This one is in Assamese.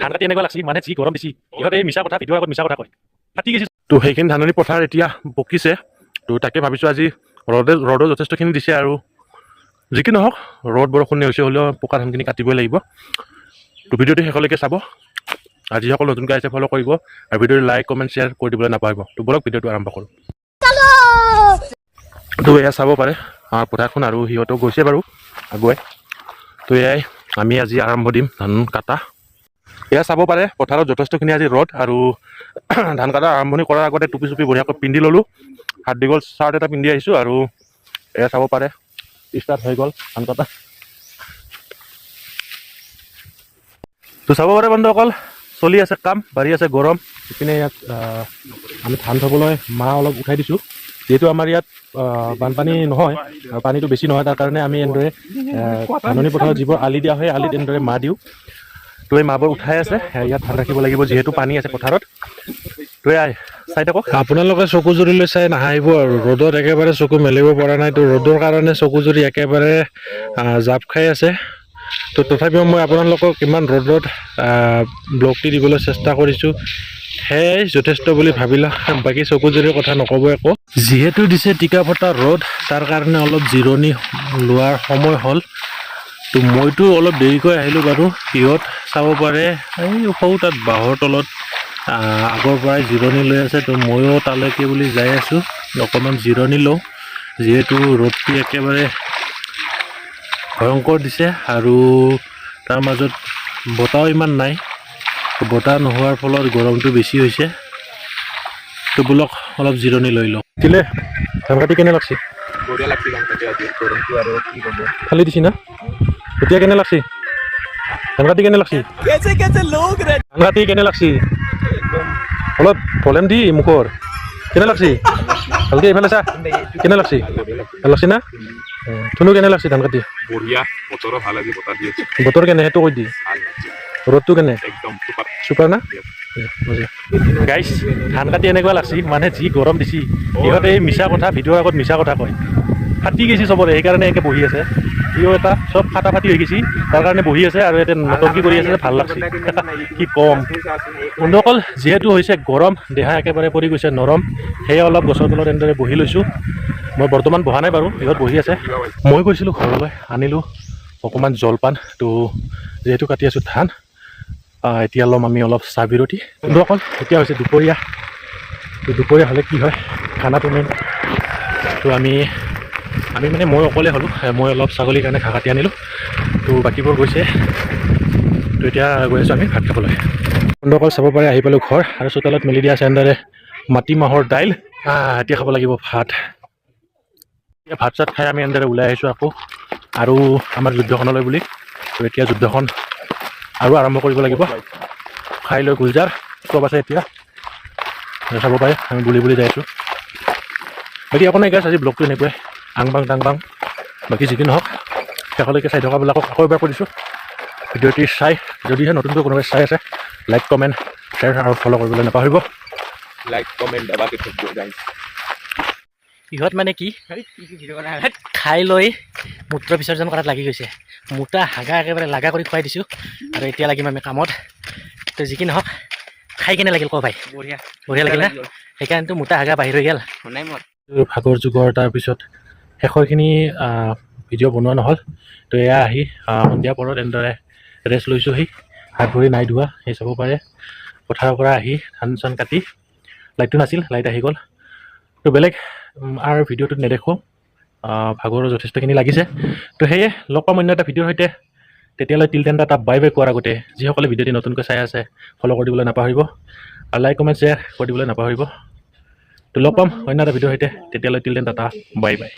ধান কাটি এনেকুৱা লাগছি, মানে যি গৰম দিছি। ইহঁতে এই মিছা কথা, ভিডিঅ'ৰ আগত মিছা কথা কয়। ফাটি গৈছে। তো সেইখিনি ধাননি পথাৰ এতিয়া পকিছে। তো তাকে ভাবিছোঁ, আজি ৰ'দো যথেষ্টখিনি দিছে আৰু যি কি নহওক, ৰ'দ বৰষুণ নেওচি হ'লেও পকা ধানখিনি কাটিবই লাগিব। তো ভিডিঅ'টো শেষলৈকে চাব আৰু যিসকল নতুনকৈ আহিছে, ফ'ল' কৰিব আৰু ভিডিঅ'টো লাইক, কমেণ্ট, শ্বেয়াৰ কৰি দিবলৈ নাপাহৰিব। তো ব'লক, ভিডিঅ'টো আৰম্ভ কৰোঁ। তো এয়া চাব পাৰে আমাৰ পথাৰখন আৰু সিহঁতো গৈছে বাৰু আগুৱাই। তো এয়াই আমি আজি আৰম্ভ দিম ধান কাটা। এয়া চাব পাৰে, পথাৰত যথেষ্টখিনি আজি ৰ'দ আৰু ধান কটা আৰম্ভণি কৰাৰ আগতে টুপি চুপি বঢ়িয়াকৈ পিন্ধি ল'লোঁ। হাত দীঘল চাৰ্ট এটা পিন্ধি আহিছোঁ আৰু এয়া চাব পাৰে, ষ্টাৰ্ট হৈ গ'ল ধান কটা। তো চাব পাৰে বন্ধুসকল, চলি আছে কাম, বাঢ়ি আছে গৰম। ইপিনে ইয়াত আমি ধান থ'বলৈ মাহ অলপ উঠাই দিছোঁ। যিহেতু আমাৰ ইয়াত বানপানী নহয় আৰু পানীটো বেছি নহয়, তাৰ কাৰণে আমি এনেদৰে ধাননি পথাৰত যিবোৰ আলি দিয়া হয়, আলিত এনেদৰে মাহ দিওঁ। তো এই মাহবোৰ উঠাই আছে। ইয়াত ধান ৰাখিব লাগিব, যিহেতু পানী আছে পথাৰত। তো এয়াই চাই থাকক। আপোনালোকে চকুজুৰিলৈ চাই নাহাঁহিব আৰু, ৰ'দত একেবাৰে চকু মেলিব পৰা নাই। তো ৰ'দৰ কাৰণে চকুজুৰি একেবাৰে জাপ খাই আছে। তো তথাপিও মই আপোনালোকক ইমান ৰ'দত ব্লগটি দিবলৈ চেষ্টা কৰিছোঁ, সেয়াই যথেষ্ট বুলি ভাবিলা। বাকী চকুজুৰিৰ কথা নক'ব একো। যিহেতু দিছে টিকা ফটা ৰ'দ, তাৰ কাৰণে অলপ জিৰণি লোৱাৰ সময় হ'ল। তো মইতো অলপ দেৰিকৈ আহিলোঁ বাৰু। সিহঁত চাব পাৰে, এই সৰু তাত বাঁহৰ তলত আগৰ পৰাই জিৰণি লৈ আছে। তো ময়ো তালৈকে বুলি যাই আছোঁ, অকণমান জিৰণি লওঁ, যিহেতু ৰ'দটো একেবাৰে ভয়ংকৰ দিছে আৰু তাৰ মাজত বতাহো ইমান নাই। তো বতাহ নোহোৱাৰ ফলত গৰমটো বেছি হৈছে। তো বোলক, অলপ জিৰণি লৈ লওঁ। দিলে ধান কাটি কেনে লাগছে? বঢ়িয়া লাগছে ধান কাটি আজি। গৰমটো আৰু কি ক'ব। খালি দিছি না। এতিয়া কেনে লাগছে? ধান কাটি কেনে লাগছে? ধান কাটি কেনে লাগছে? অলপ ভলিউম দি মুখৰ। কেনে লাগছে? ভালকে এইফালে চা। কেনে লাগছে? ভাল লাগছে না? থুনু, কেনে লাগছে ধান কাটি? বঢ়িয়া, বতৰো ভাল আজি, বতাহ দি আছে। বতৰ কেনে সেইটো কৈ দি। ভাল লাগছে। ৰ'দটো কেনে? একদম চুপাৰ। চুপাৰ না? গাইছ, ধান কাটি এনেকুৱা লাগছি, মানে যি গৰম দিছি। ইহঁতে এই মিছা কথা, ভিডিঅ'ৰ আগত মিছা কথা কয়। ফাটি গৈছে চবৰে, সেইকাৰণে এনেকৈ বহি আছে। সিও এটা চব ফাটা ফাটি হৈ গৈছে, তাৰ কাৰণে বহি আছে আৰু ইয়াতে নটংকি কৰি আছে যে ভাল লাগছে। কি ক'ম বন্ধুসকল, যিহেতু হৈছে গৰম, দেহা একেবাৰে পৰি গৈছে নৰম, সেয়ে অলপ গছৰ তলত এনেদৰে বহি লৈছোঁ। মই বৰ্তমান বহা নাই বাৰু, ইহঁত বহি আছে। মই গৈছিলোঁ ঘৰলৈ, আনিলোঁ অকণমান জলপান। তো যিহেতু কাটি আছোঁ ধান, এতিয়া ল'ম আমি অলপ চাহ বিৰতি। বন্ধুসকল, এতিয়া হৈছে দুপৰীয়া। তো দুপৰীয়া হ'লে কি হয়, খানাটো মেইন। তো আমি আমি মানে মই অকলে হ'লোঁ। মই অলপ ছাগলীৰ কাৰণে ঘাঁহ কাটি আনিলোঁ। তো বাকীবোৰ গৈছে। তো এতিয়া গৈ আছোঁ আমি ভাত খাবলৈ। বন্ধুসকল, চাব পাৰে, আহি পালোঁ ঘৰ আৰু চোতালত মেলি দিয়া আছে এনেদৰে মাটিমাহৰ দাইল। এতিয়া খাব লাগিব ভাত। এতিয়া ভাত চাত খাই আমি এনেদৰে ওলাই আহিছোঁ আকৌ আৰু আমাৰ যুদ্ধখনলৈ বুলি। তো এতিয়া যুদ্ধখন আৰু আৰম্ভ কৰিব লাগিব। খাই লৈ গুলজাৰ চব আছে। এতিয়া চাব পাৰে, আমি বুলি বুলি যাই আছোঁ। বাকী একো নাই গাইছ, আজি ব্লগটো এনেকুৱাই আং বাং টাং বাং। বাকী যি কি নহওক, শেষলৈকে চাই থকাবিলাকক আকৌ এবাৰ কৈ দিছোঁ, ভিডিঅ'টি চাই যদিহে নতুনকৈ কোনোবাই চাই আছে, লাইক, কমেণ্ট, শ্বেয়াৰ আৰু ফ'ল' কৰিবলৈ নাপাহৰিব। লাইক, কমেণ্ট দবাকে থাকিব গাইজ। ইহঁত মানে কি খাই লৈ মূত্ৰ বিসৰ্জন কৰাত লাগি গৈছে। মোটা হাগা একেবাৰে লাগা কৰি খুৱাই দিছোঁ আৰু এতিয়া লাগিম আমি কামত। তো যি কি নহওক, খাই কেনে লাগিল ক ভাই? বঢ়িয়া। বঢ়িয়া লাগিল না? সেইকাৰণেতো মোটা হাগা বাহিৰ হৈ গ'ল। নাই মোৰ। ভাগৰ যুগৰ তাৰপিছত শেষৰখিনি ভিডিঅ' বনোৱা নহ'ল। তো এয়া আহি সন্ধিয়া পৰত এনেদৰে ৰেষ্ট লৈছোঁহি। হাত ভৰি নাই ধোৱা। সেই চাব পাৰে, পথাৰৰ পৰা আহি ধান চান কাটি লাইটটো নাছিল, লাইট আহি গ'ল। তো বেলেগ আৰু ভিডিঅ'টোত নেদেখোঁ। ভাগৰো যথেষ্টখিনি লাগিছে। তো সেয়ে লগ পাম অন্য এটা ভিডিঅ'ৰ সৈতে। তেতিয়ালৈ till then, tata, bye bye কোৱাৰ আগতে যিসকলে ভিডিঅ'টি নতুনকৈ চাই আছে, ফ'ল' কৰি দিবলৈ নাপাহৰিব আৰু লাইক, কমেণ্ট, শ্বেয়াৰ কৰি দিবলৈ নাপাহৰিব। তো লগ পাম অন্য এটা ভিডিঅ'ৰ সৈতে। তেতিয়ালৈ till then, tata, bye bye.